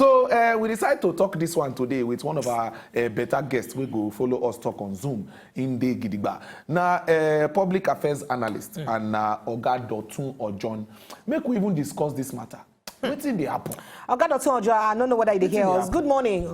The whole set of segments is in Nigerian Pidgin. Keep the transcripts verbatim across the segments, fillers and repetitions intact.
So uh, we decide to talk this one today with one of our uh, better guests. We go follow us talk on Zoom in the Gidigba. Now, uh, public affairs analyst and uh, Oga Dotun Ojon. Make we even discuss this matter. Wetin dey happen? Oga Dotun Ojo, I don't know whether you dey hear us. Good morning.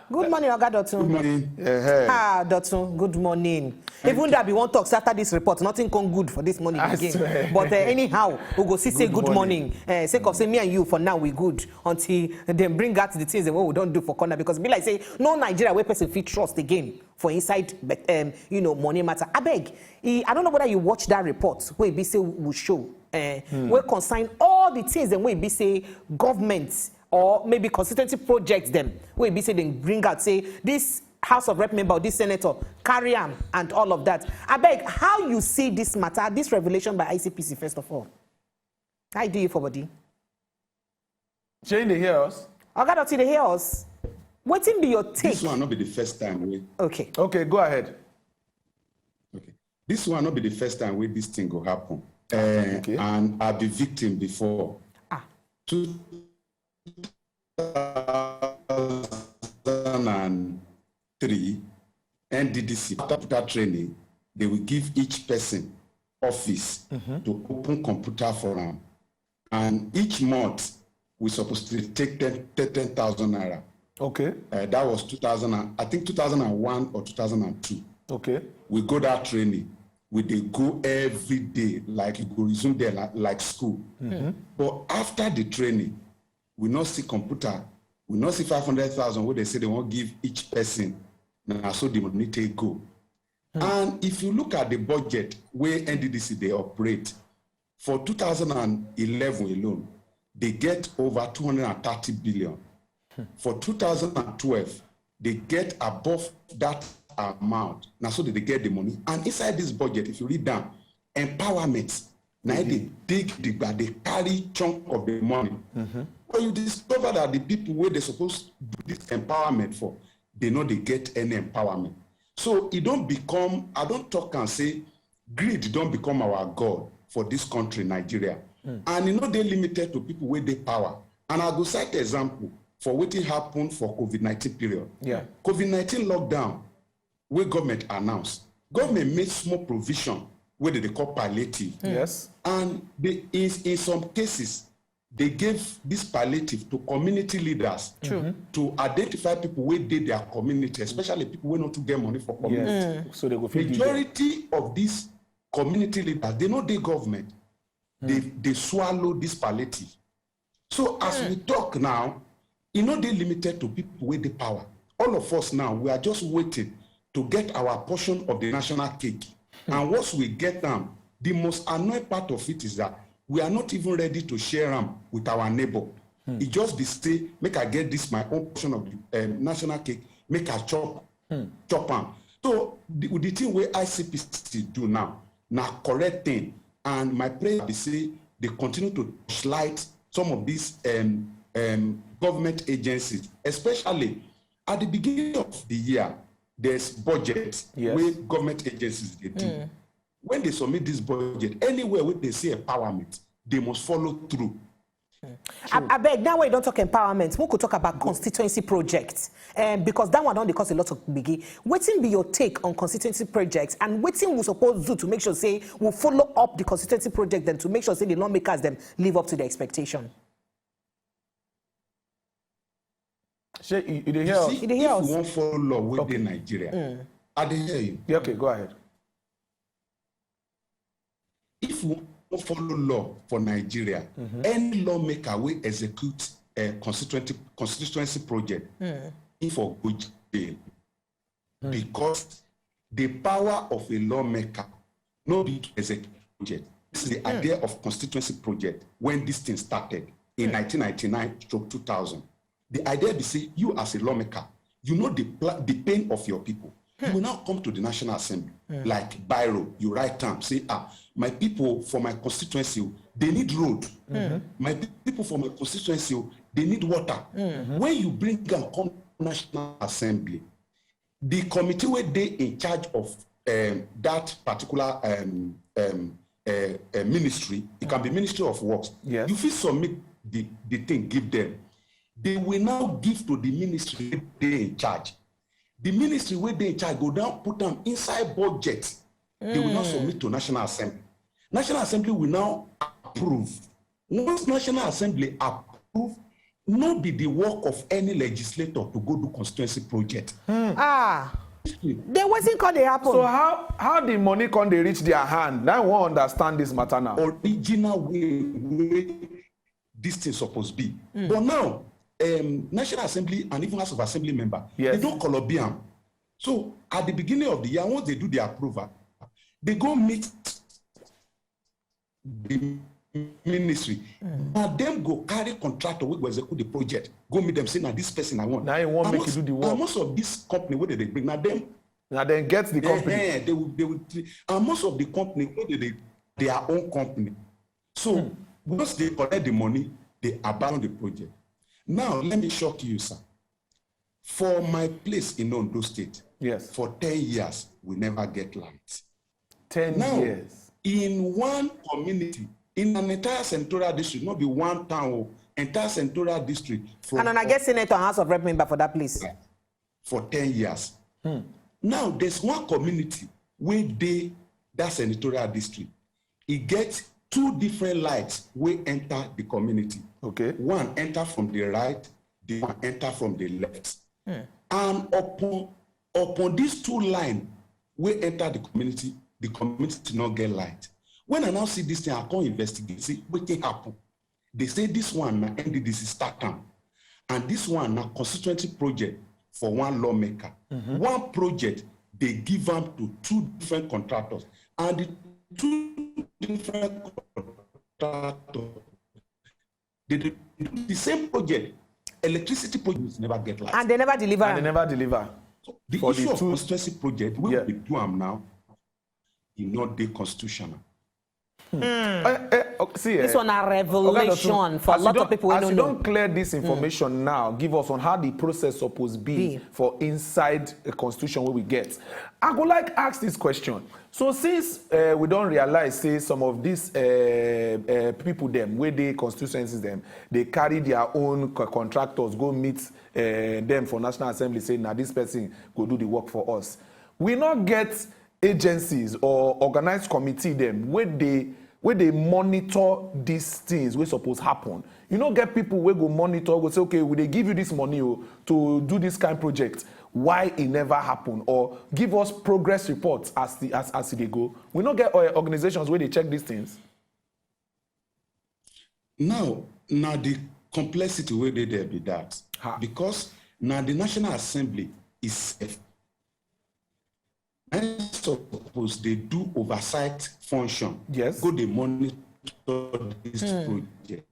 Good morning, Oga Dotun. Good morning. Uh-huh. Ah, Dotun, good morning. Even though I be wan talk say after this report, nothing come good for this morning I again. Swear. But uh, anyhow, we go see say Good good morning. Morning. Uh, sake of say me and you for now we good until dem bring out the things dem wey we don do for corner, because e be like say no Nigeria wey person fit trust again for inside, but um, you know, money matter. Abeg, e, I don't know whether you watch that report wey be say we show, uh, wey concern all the things dem wey be say government or maybe constituency projects dem wey be say dem bring out say this House of Rep member or this senator carry am and all of that. Abeg, how you see this matter, this revelation by I C P C first of all? How e do you for body? Shey you dey hear us? Oga Dotun, you dey hear us? Wetin be your take? This one no be the first time we Okay. Okay, go ahead. Okay. This one no be the first time wey this thing go happen. Uh, Okay. And I be victim before. Ah. Two thousand and three, N D D C, after computer training, they will give each person office to open computer for am. And each month, we supposed to take ten, ten thousand naira. Okay. Uh, that was two thousand, and- I think two thousand and one or two thousand and two. Okay. We go that training. We dey go every day, like you go resume there like, like school. But after the training, we no see computer. We no see five hundred thousand wey they say they wan give each person. Na so the money take go. And if you look at the budget wey N D D C dey operate, for two thousand and eleven alone, they get over two hundred and thirty billion. For two thousand and twelve, they get above that amount. Na so they dey get the money. And inside this budget, if you read down, empowerment, na im dey dig digba, dey carry chunk of the money. But you discover that the people wey they suppose do this empowerment for, they no dey get any empowerment. So e don become, I don talk am say, greed don become our god for this country, Nigeria. And e no dey limited to people wey dey power. And I go cite example for wetin happen for COVID nineteen period. Yeah. COVID nineteen lockdown wey government announce, government make small provision wey they dey call palliative. Yes. And they, in, in some cases, they gave this palliative to community leaders to identify people wey dey their community, especially people wey no too get money for community. Yes. So they go fit do that. Majority of these community leaders, they no dey government. They they swallow this palliative. So as we talk now, e no dey limited to people wey dey power. All of us now, we are just waiting to get our portion of the national cake. And once we get am, the most annoying part of it is that we are not even ready to share am with our neighbor. E just be say, make I get this my own portion of the um, national cake, make I chop, chop am. So the, the thing wey I C P C do now na correct thing, and my prayer be say they continue to torchlight some of these um, um, government agencies, especially at the beginning of the year. There's budget Yes. Wey government agencies dey do. When they submit this budget, anywhere wey they see empowerment, they must follow through. I, I beg, now wey you don talk empowerment, we could talk about constituency projects, um, because that one don dey cause a lot of gbege. Wetin be your take on constituency projects, and wetin we suppose do to make sure say we follow up the constituency project dem to make sure say the lawmakers dem live up to the expectation? Shey you, you dey hear You us? see, You dey hear if us? We wan follow law wey Okay. Dey Nigeria, I dey hear you. Yeah, okay, go ahead. If we wan follow law for Nigeria, any lawmaker wey execute a constituency constituency project, e for go jail, because the power of a lawmaker no be to execute project. This is the idea of constituency project when this thing started in nineteen ninety-nine to two thousand. The idea be say you as a lawmaker, you know the pla- the pain of your people. You will now come to the National Assembly, like biro, you write am, say, ah, my people for my constituency, they need road. My pe- people for my constituency, they need water. When you bring am come National Assembly, the committee wey dey in charge of um, that particular um, um, uh, uh, ministry, it can be Ministry of Works. Yes. You fit submit the, the thing give them. They will now give to the ministry wey dey in charge. The ministry wey dey in charge go now put am inside budget. They will now submit to National Assembly. National Assembly will now approve. Once National Assembly approve, no be the work of any legislator to go do constituency project. Ah, then wetin come dey happen? So how how the money come dey reach their hand? Now I wan understand this matter now. Original way wey this thing suppose be. But now, um, National Assembly and even House of Assembly member, Yes. They don kolobi am. So at the beginning of the year, once they do the approval, they go meet the ministry. Na dem go carry contractor wey go execute the project, go meet them, say na this person I want. Na him wan And make most- you do the work. And most of this company wey they dey bring, na dem Na dem get the company. Eh, eh, they will, they will, and most of the company wey they dey their own company. So once they collect the money, they abandon the project. Now let me shock you, sir. For my place in Ondo State, Yes. For ten years we never get light. Ten Now, years. In one community, in an entire senatorial district, not be one town, oh, entire senatorial district. From And una get senator and House of Rep member for that place. For ten years. Now there's one community wey dey that senatorial district. E get two different lights wey enter the community. Okay. One enter from the right, the one enter from the left. And upon upon these two line wey enter the community, the community no get light. When I now see this thing, I come investigate, see wetin happen. They say this one na N D D C start am, and this one na constituency project for one lawmaker. One project they give am to two different contractors, and the two different contractors they dey do the same project. Electricity project never get light. And they never deliver. And they am. Never deliver. The for issue the of two- constituency project wey Yeah. we do am now, e no dey constitutional. Eh, eh, oh, see, This eh, one na Oga revelation Dotun, for a as lot you of people wey as no you know. Don clear this information now, give us on how the process suppose be Be. For inside a constitution wey we get. I go like ask this question. So since uh, we don realize say some of these uh, uh, people dem wey dey constituencies dem dey carry their own co- contractors go meet uh, them for National Assembly, say na this person go do the work for us. We no get agencies or organized committee dem wey dey wey dey monitor these things wey suppose happen. You no get people wey go monitor, go say, okay, we dey give you this money o to do this kind project. Why e never happen, or give us progress reports as the as as e dey go? We no get uh, organizations wey dey check these things. Now, na the complexity wey dey there be that. Ha. Because na the National Assembly itself na suppose dey do oversight function. Yes. Go dey monitor this project.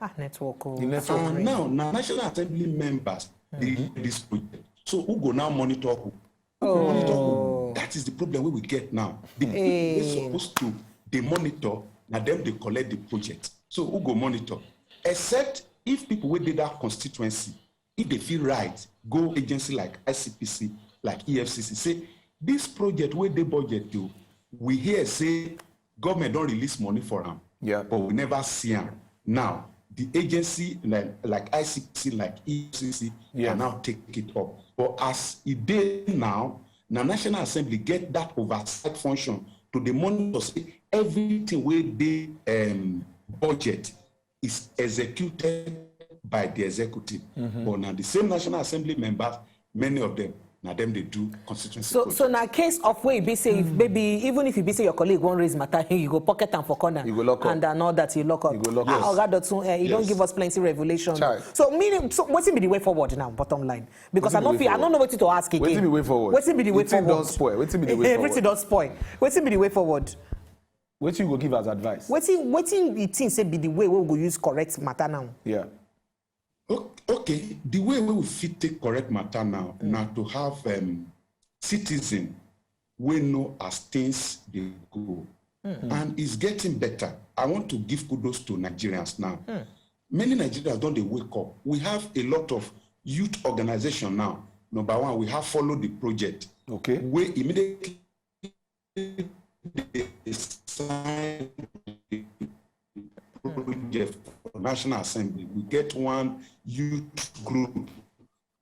Ah, network. Oh. The network. And now, na National Assembly members dey lead this project. So who go now monitor who? Who go monitor who? That is the problem wey we get now. The people wey suppose to dey monitor, na dem dey collect the project. So who go monitor? Except if people wey dey that constituency, if they fit write, go agency like I C P C, like E F C C, say this project wey dey budget o, we hear say government don release money for am, Yeah. but we never see am. Now, the agency like, like I C P C, like E F C C, Yes. can now take it up. But as e dey now, na National Assembly get that oversight function to dey monitor say everything wey dey um, budget is executed by the executive. But na the same National Assembly members, many of them, na dem dey do constituency So, project. So na case of wey be say if maybe even if you be say your colleague wan raise matter, you go pocket am for corner. You go lock up. And and all that you lock up. You go lock Ah, up. Oga Dotun, eh, you don Yes. Give us plenty revelation. Chai. So meaning, so wetin be the way forward now? Bottom line, because I Wetin no be fit, way I no know wetin to ask again. Wetin be way forward? Wetin be the way The thing forward? Don spoil. Wetin be the way Everything forward? Don spoil. Wetin be the way forward? Wetin you go give as advice? Wetin wetin you think say be the way wey we go use correct matter now? Yeah. O- Okay, the way wey we fit take correct matter now na to have um, citizen wey know as things dey go, and it's getting better. I want to give kudos to Nigerians now. Many Nigerians don dey wake up. We have a lot of youth organization now. Number one, we have Follow the Project. Okay. Wey immediately dey sign the project for National Assembly, we get one youth group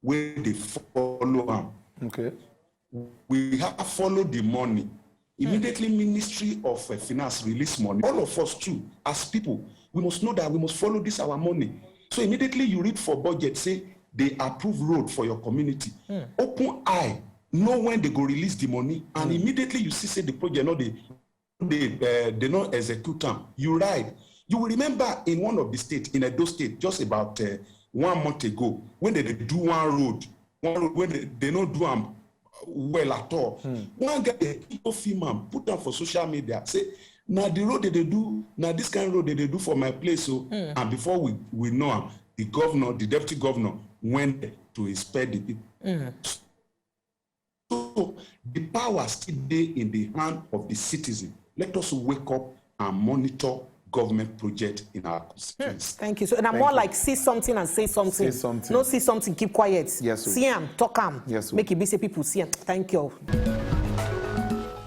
wey dey follow am. Okay. We have followed the money. Immediately, Ministry of uh, Finance release money. All of us too, as people, we must know that we must follow this our money. So immediately you read for budget, say they approve road for your community. Open eye, know when they go release the money, and immediately you see say the project no dey dey uh, dey no execute am. You ride. You will remember in one of the states, in Edo State, just about uh, one month ago, when they dey do one road, one road when they, they no do am well at all. One guy dey pick up film and put am for social media, say, "Na the road they dey do, na this kind road they dey do for my place." So, and before we we know am, the governor, the deputy governor, went there to inspect the people. So the power still dey in the hand of the citizen. Let us wake up and monitor government project in our constituency. Thank you. So na more like see something and say something. Say something. No see something, keep quiet. Yes, sir. See am, talk am. Yes, sir. Make e be say people see am. Thank you.